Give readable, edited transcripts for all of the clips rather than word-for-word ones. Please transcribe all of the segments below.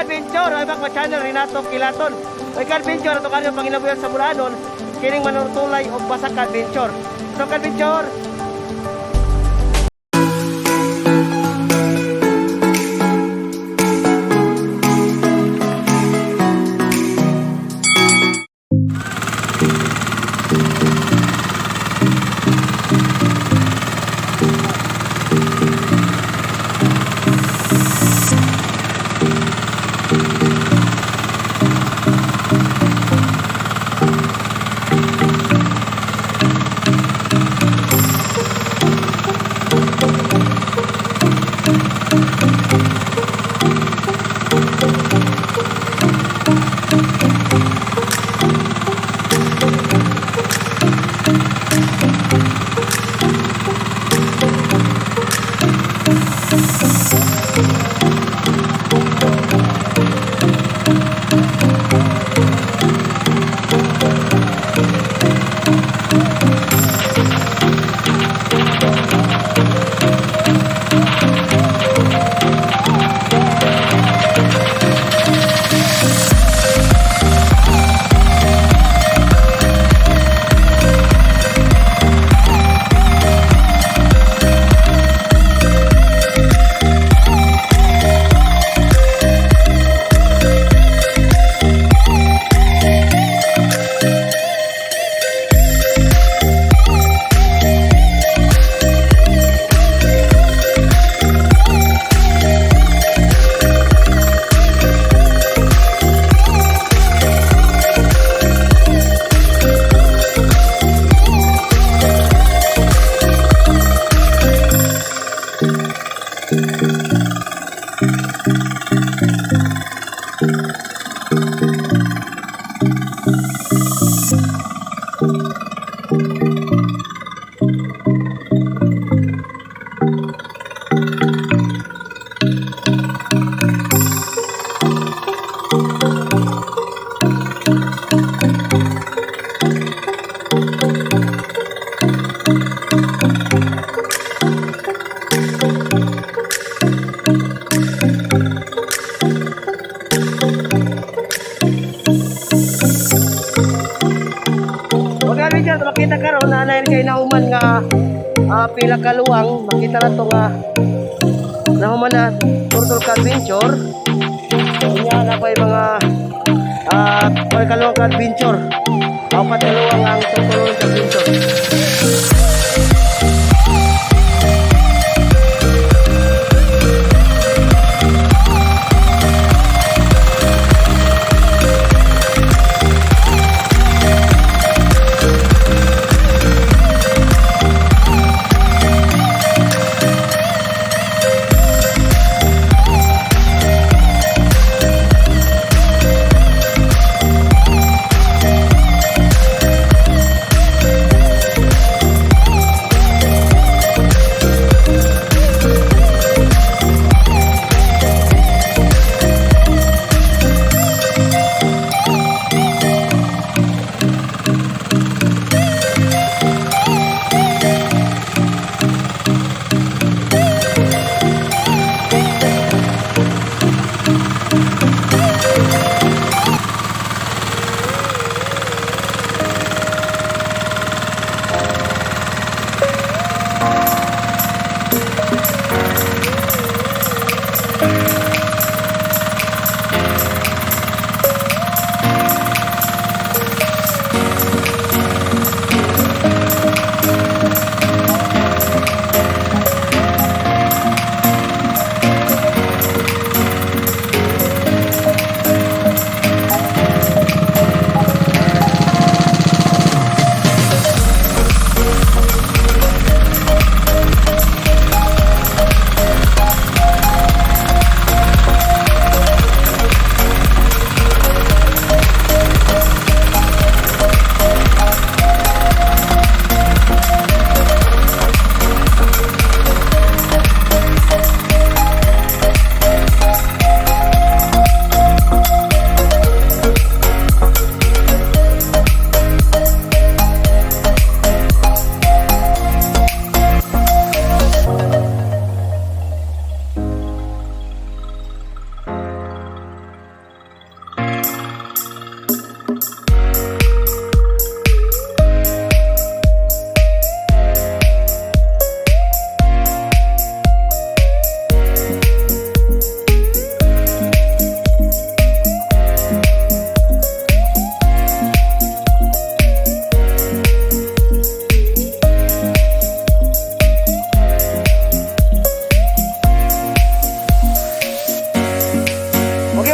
ka-adventure, ay back channel Renato Kilaton. Ay ka-adventure, ato kanyo panginabuyan sa Bulanon, kining manurtulay og basak ka-adventure. So ka-adventure, okay adventure, makita karon na anay kay nahuman nga pila ka luwang, makita na to nga nahuman na turtle ka adventure. Unya na pa yung mga uh, kaluwang ka adventure. Apat ka luwang ang turtle ka adventure.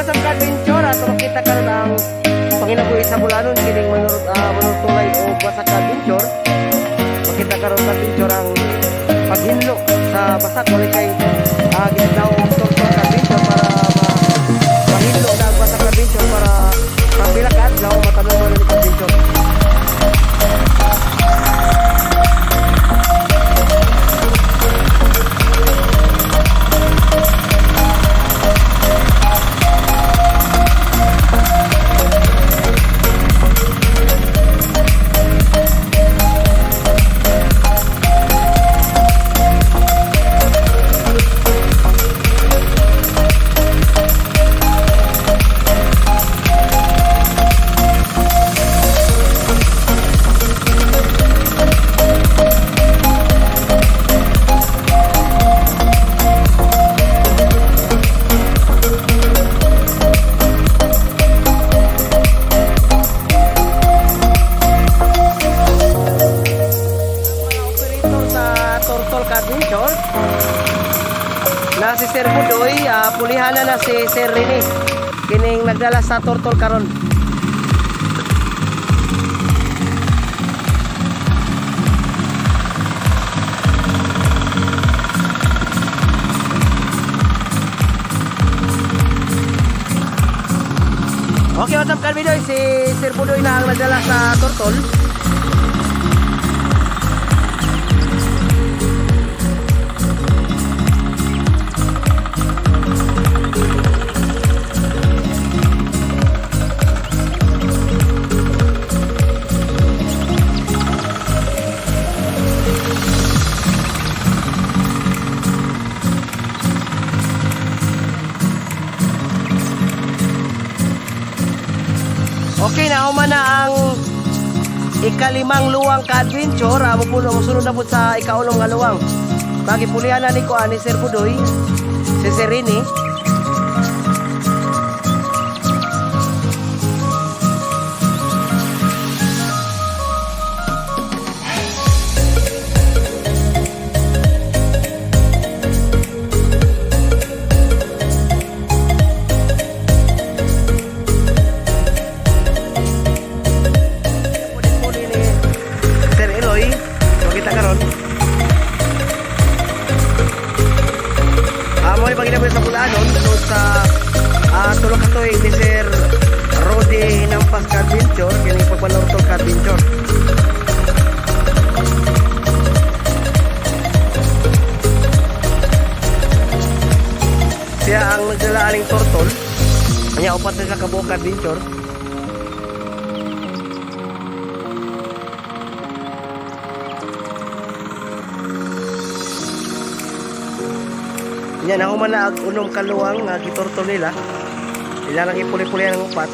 what's up, ka-adventure? Ato makita karon ang panginabuhi sa Bulanon kining manurtulay o basak, ka-adventure. Makita karon, ka-adventure, ang paghinlo sa basak wala kay ginadaw og turtle, ka-adventure, para mahinlo na ang basak, ka-adventure, para sa pila ka adlaw matanom na ni, ka-adventure. Mga operator sa Turtle Adventure na si Sir Budoy, pulihan na na si Sir Rene kining nagdala sa turtle karon. Okay, what's up, Carmidoy? Si Sir Budoy na ang nagdala sa turtle. Okay, nahuman na ang ikalimang luwang ka-adventure. Amo po musunod na po sa ikaulong nga luwang. Bagi pulihan na ni ko ani Sir Budoy, si Sir Rini. Puli-puli ni Sir Eloy. Makita karon. Mo ni paginabi sa Bulanon so sa tulo ka tuig ni Sir Rody Hinampas ka-adventure kining pagpanortol ka-adventure. Siya ang nagdala aning turtle. Kanya upat na sila kabuok, ka-adventure. Yan, ako man na ag unom kaluwang nga gitortol nila. Ila lang ipuli-puli ang upat.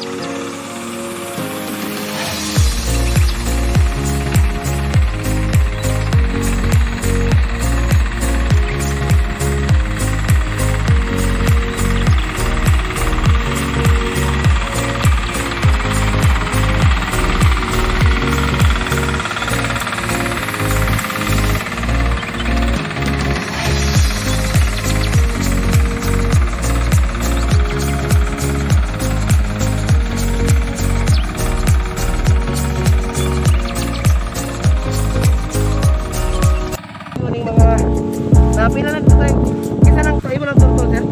Yun yung mga napila lang tayo. Isa lang to, imo lang tortol, sir.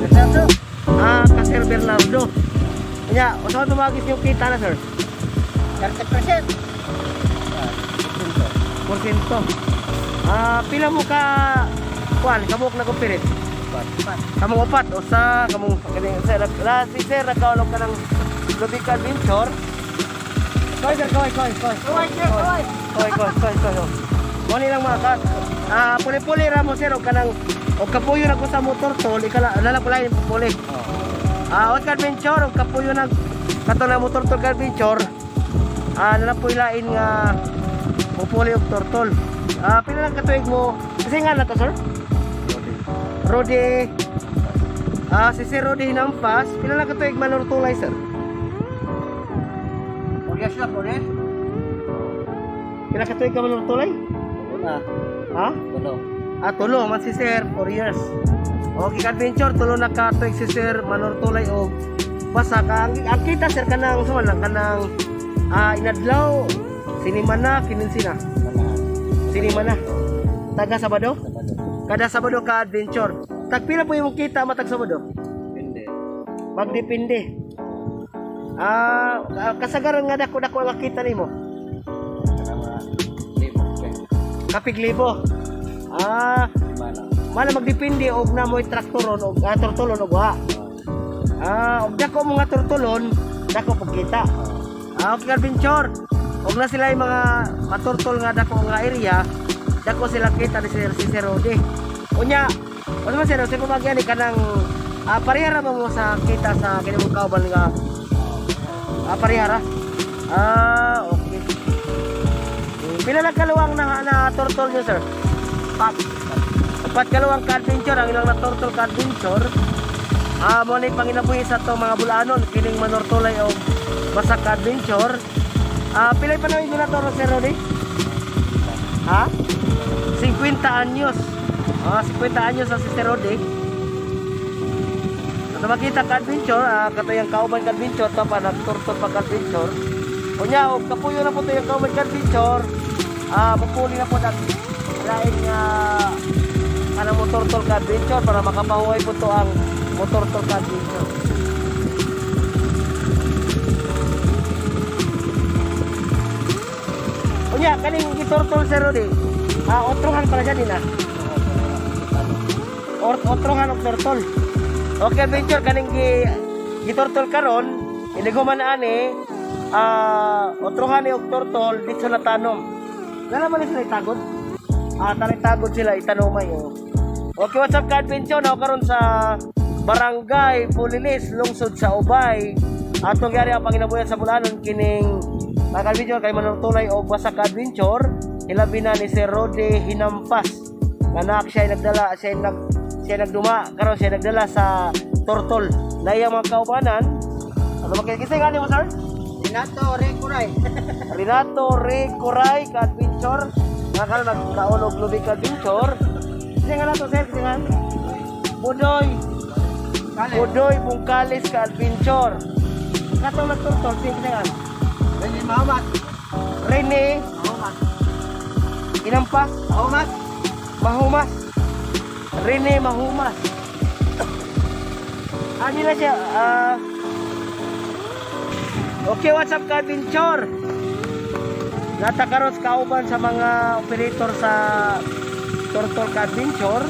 Bernardo. Ka Sir Bernardo. Kanya, usa man tumagis yung kita na, sir? 30%. Porsyento. Pila mo ka kuan, kabuk na kumpirit? Kamong upat usa kamong kani sir, na si sir nagkaulog ka ng Lubica Adventure. Koy sir, koy, koy, koy. Kaway, sir, kaway. Koy, koy, koy, koy. Oh. Mo ni lang mga kas. Puli-puli ra mo sir og kanang og kapuyo na ko sa motor tol, ikala lala pula yung puli. Og adventure og kapuyo na kato na motor tol, adventure. Nala po ilain nga mupuli og tortol. Pila lang katuig mo? Kasi nga na to, sir? Rodi. Si Sir Rodi Hinampas, pila lang katuig manurtulay, sir? Purias na, purias. Pila katuig ka manurtulay? Una, Ha? tulo. Tulo man si sir, 4 years. Okay, ka-adventure, tulo na ka tuig si Sir Manortulay og basa ka ang kita sir kanang sa lang kanang inadlaw sinimana kininsi na sinimana taga Sabado, kada Sabado ka adventure. Tagpila po imong kita matag Sabado? Hindi. Magdepende. Kasagaran nga dako dako ang kita nimo? Libo. Kapig libo. Lima na. Mana magdepende og na mo'y traktoron og tortolon og wa. Og dako mo nga tortolon, dako pug kita. Okay adventure. Og na sila yung mga matortol nga dako nga area, dako sila kita ni Sir si Sir Rodi. Unya, ano man sir, sa pamagyan ni kanang parehara ba mo sa kita sa kini mong kauban nga parehara? Okay. Pila na kaluwang na tortol niyo, sir? Pat. Upat kaluwang ka-adventure ang ilang na-tortol ka-adventure. Mo ni panginabuhi sa to mga bulanon kining manortulay og basa ka-adventure. Pilay pa namin na toro, Sir Rodi? Ha? 50 anyos. 50 anyos sa si Sir Rodi. At makita ka-adventure, katayang kauban ka-adventure, to pa nagturtol pa ka-adventure. Unya, og kapuyo na po to yung kauban ka-adventure, mupuli na po nag laing kanang motor tol ka-adventure para makapahuway po to ang motor tol ka-adventure. Unya, kaning gitortol Sir Rodi, otrohan pala siya din ah. Or otrohan og tortol. Okay, adventure kaning gitortol karon, iniguman ani otrohan ni og tortol dito na tanom. Wala man sila itagod. Tanay tagod sila itanomay oh. Okay, what's up ka-adventure? Now karon sa Barangay Pulilis, lungsod sa Ubay. Atong yari ang panginabuyan sa Bulanon kining mga ka-adventure kay manutulay og basa ka-adventure. Ilabi na ni Sir Rode Hinampas. Nganak siya ay nagdala, siya ay nagduma, karon siya ay nagdala sa tortol. Na iyang mga kaubanan. Ano ba kay kisay gani mo, sir? Renato Recuray. Renato Ray Coray ka-adventure. Nga karon nagkaon og lubi ka-adventure. Kasi nga nato sir, kasi nga. Budoy, Budoy Bungkalis ka-adventure. Katong nagturtol, sing nga. Rene Mahumat. Rene Mahumat. Inampas, Mahumat. Mahumas. Rene Mahumas. Ano na siya? Okay, what's up ka-adventure? Nata karon sa kauban sa mga operator sa Turtle ka-adventure.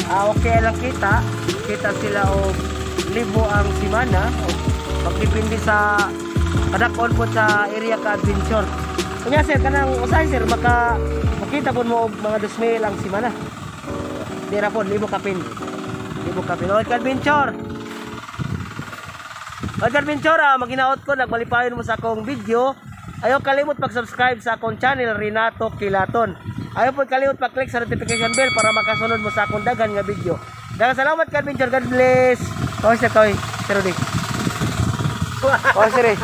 Okay lang kita. Kita sila og libo ang simana. O, magdepende sa kadakon po sa area ka-adventure. Kunya sir, kanang usahay sir, maka makita po mo og mga 2,000 ang simana. Di ra po, libo kapin. Libo kapin. Okay, ka-adventure! Okay, ka-adventure, maginaot ko, nagmalipayon mo sa akong video. Ayaw kalimot pag-subscribe sa akong channel, Renato Kilaton. Ayaw po kalimot pag-click sa notification bell para makasunod mo sa akong daghan nga video. Daghang salamat ka-adventure. God bless. Kaway sir, kaway. Sir Rudy. Kaway sir eh.